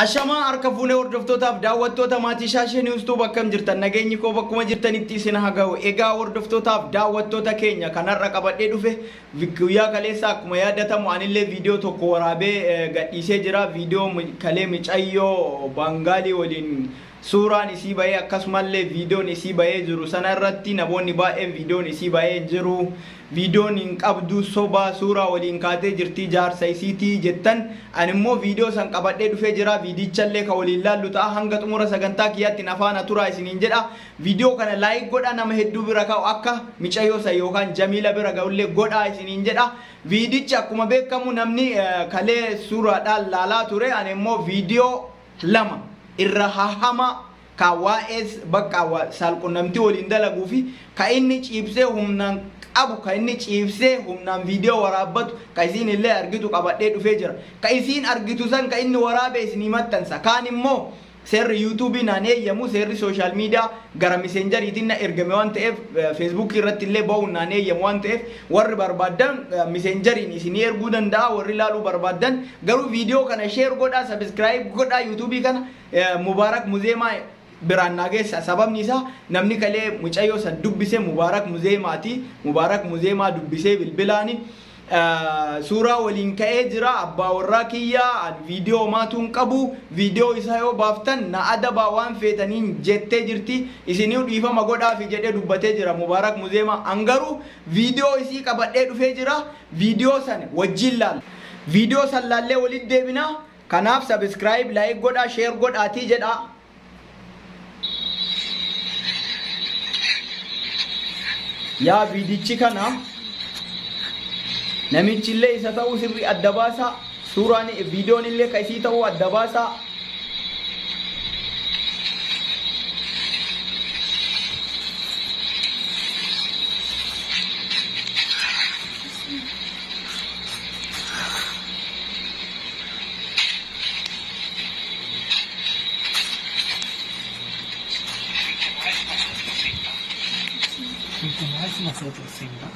Ashamaa harka fuunee hordoftootaaf daawwattoota maatii Shaashee News Tube, akkam jirtan? Nageenyi koo bakkuma jirtanitti isin haa ga'u. Egaa hordoftootaaf daawwattoota keenya, kanarra qabadhee dhufe, guyyaa kaleessa akkuma yaadatamu anillee viidiyoo tokko waraabee gadhiisee jira. Viidiyoo kalee micayyoo Baangaalii waliin suuraan isii bahee, akkasumallee viidiyoon isii bahee jiru sana irratti namoonni baay'een viidiyoon isii bahee hin jiru, viidiyoon hin qabdu, soba, suuraa waliin kaatee jirti jaarsa isiitii jettan. Ani immoo viidiyoo san qabadhee dhufee jira. Viidiyichallee ka waliin laallu ta'a. Hanga xumura sagantaa kiyyaatti na faana turaa isiniin jedha. Viidiyoo kana like godha, nama hedduu bira ka'u, akka micayyoo san yookaan Jamiila bira ga'ullee godhaa isiniin jedha. Viidichi akkuma beekamu namni kalee suuraadhaan laalaa ture. Ani immoo viidiyoo lama irra hahamaa ka waa'ee bakka saalqunnamtii waliin dalaguu fi ka inni ciibsee humnaan qabu, ka inni ciibsee humnaan viidiyoo waraabbatu, ka isiin illee argitu qabadhee dhufee jira. Ka isiin argitu san ka inni waraabe isinii maxxansa. Kaan immoo seerri YouTubeii naan eeyyamu, seerri social media gara Messengeriitiin na ergame waan ta'eef, Facebookii irratti illee ba'uun naan eeyyamu waan ta'eef, warri barbaaddan Messengeriin isinii erguu danda'a. Warri ilaaluu barbaaddan garuu viidiyoo kana share godhaa, subscribe godhaa, YouTubeii kana Mubaarak Muzeemaa biraan naa geessa. Sababni isaa namni kalee mucayyoo san dubbise Mubaarak Muzeemaati. Mubaarak Muzeemaa dubbisee bilbilaani. Suuraa waliin ka'ee jira abbaa warraa kiyya, viidiyoo homaatuu hin qabu, viidiyoo isaa yoo baaftan na adabaa waan feetaniin jettee jirti, isinii dhiifama godhaafi jedhee dubbatee jira Mubaarak Muzeemaa. An garuu viidiyoo isii qabadhee dhufee jira. Viidiyoo san wajjin laalla. Viidiyoo san laallee walitti deebina. Kanaaf subscribe, like godhaa, share godhaatii jedhaa. Yaa, viidichi kana namichi illee isa ta'uu sirrii adda baasaa, suuraan viidiyoon illee ka isii ta'uu adda baasaa. 말씀하셨습니다.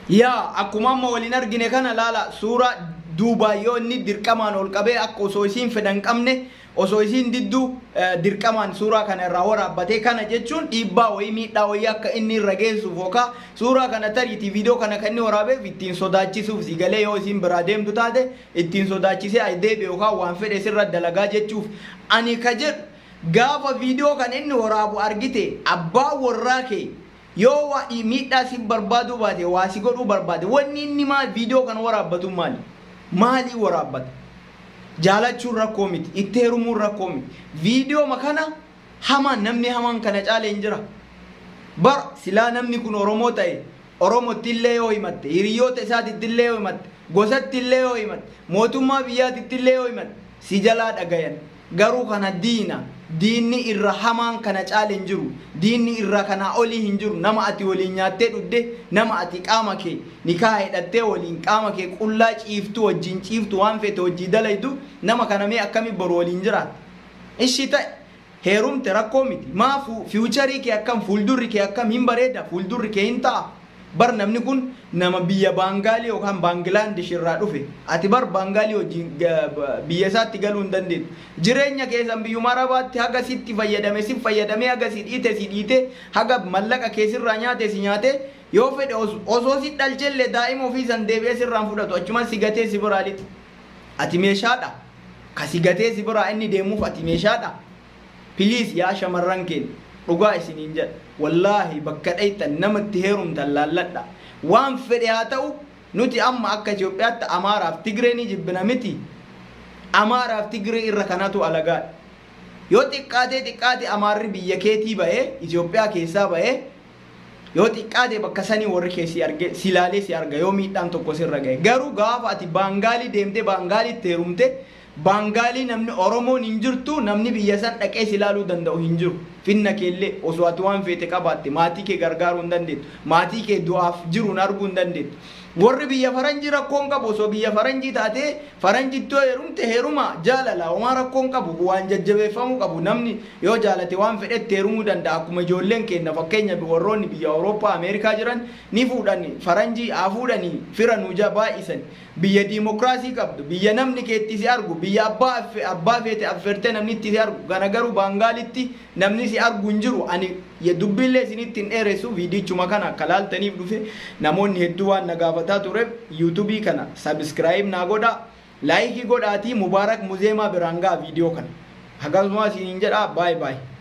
Yaa, akkuma amma waliin argine kana laala. Suuraa duubaa yoo inni dirqamaan ol qabee, akka osoo isiin fedhan qabne, osoo isiin diddu dirqamaan suuraa kana irraa waraabbatee. Kana jechuun dhiibbaa wayii, miidhaa wayii akka inni irra geessuuf, yookaan suuraa kana tariitii viidiyoo kana kan inni waraabeef ittiin sodaachisuuf, si galee, yoo isiin biraa deemtu taate ittiin sodaachisee ay deebi'e yookaan waan fedhe sirra dalagaa jechuuf. Ani ka jedhu, gaafa viidiyoo kana inni waraabu argite, abbaa warraa kee yoo waa miidhaa si barbaaduu baate, waa si godhuu barbaade, wanni inni maal viidiyoo kana waraabbatu maali? Maalii waraabbata? Jaalachuun rakkoo miti, itti heerumuun rakkoo miti. Viidiyoo kana hamaan, namni hamaan kana caale hin jira. Bar silaa namni kun Oromoo ta'e, Oromootti illee yoo himatte, hiriyoota isaatitti illee yoo himatte, gosatti illee yoo himatte, mootummaa biyyaatitti illee yoo himatte, si jalaa dhagayan. Garuu kana diina. Diinni irra hamaan kana caale hin jiru. Diinni irra kanaa olii hin jiru. Nama ati waliin nyaattee dhugde, nama ati qaama kee nikaa hidhattee waliin qaama kee qullaa ciiftu, wajjin ciiftu, waan feete wajjii dalaydu, nama kana mee akkami boru waliin jiraatta? Ishi ta'e heerumte, rakkoo miti. Maa futureii kee akkam? Fuuldurri kee akkam? Hin bareeda? Fuuldurri kee hin ta'a? Bar namni kun nama biyya Baangaalii yookaan Baangilaandish irraa dhufe. Ati bar Baangaalii wajjin biyya isaatti galuu hin dandeettu. Jireenya keessan biyyuma Arabaatti haga sitti fayyadame si fayyadamee, haga si dhiite si dhiite, haga mallaqa kee sirraa nyaate si nyaate, yoo fedhe osoo si dhalchellee daa'ima ofii san deebi'ee sirraan fudhatu, achumaan si gatee si biraa lixa. Ati meeshaadha. Ka si gatee si biraa inni deemuuf ati meeshaadha. Please yaa shamarran keenya, dhugaa isiniin jedha, wallaahi bakka dhayxan nama itti heerumtan laalladha. Waan fedhe haa ta'u, nuti amma akka Itoophiyaatti Amaaraaf Tigree ni jibbina miti. Amaaraaf Tigree irra kanatu alagaadha. Yoo xiqqaatee xiqqaate Amaarri biyya keetii bahee, Itoophiyaa keessaa bahee, yoo xiqqaate bakka sanii warri kee si arge, si laalee si arga yoo miidhaan tokko sirra gahe. Garuu gaafa ati Baangaalii deemtee Baangaaliitti heerumte, Baangaalii namni Oromoon hin jirtu, namni biyya san dhaqee si ilaaluu danda'u hin jiru. Finna keellee osoo ati waan feete qabaatte maatii kee gargaaruu hin dandeettu. Maatii kee du'aaf jiruun arguu hin dandeettu. Warri biyya faranjii rakkoon qabu, osoo biyya faranjii taatee faranjitti yoo heerumte, heeruma jaalala, homaa rakkoon qabu, waan jajjabeeffamuu qabu. Namni yoo jaalate waan fedhetti heerumuu danda'a. Akkuma ijoolleen keenya, fakkeenya warroonni biyya Awurooppaa, Ameerikaa jiran ni fuudhan, faranjii haa fuudhanii fira nuu baay'isan. Biyya diimokiraasii qabdu, biyya namni keetti si argu, biyya abbaa feete affeertee namni itti si argu. Kana garuu Baangaalitti namni si argu hin jiru. Ani dubbiillee isinitti hin dheeressu, viidichuma kana akka laaltaniif dhufe. Namoonni hedduu waan na gaafataa tureef, YouTubeii kana subscribe naa godhaa, likeii godhaatii Mubaarak Muzeemaa biraan ga'a viidiyoo kana. Akkasumas isiniin jedha, baay'ee baay'ee.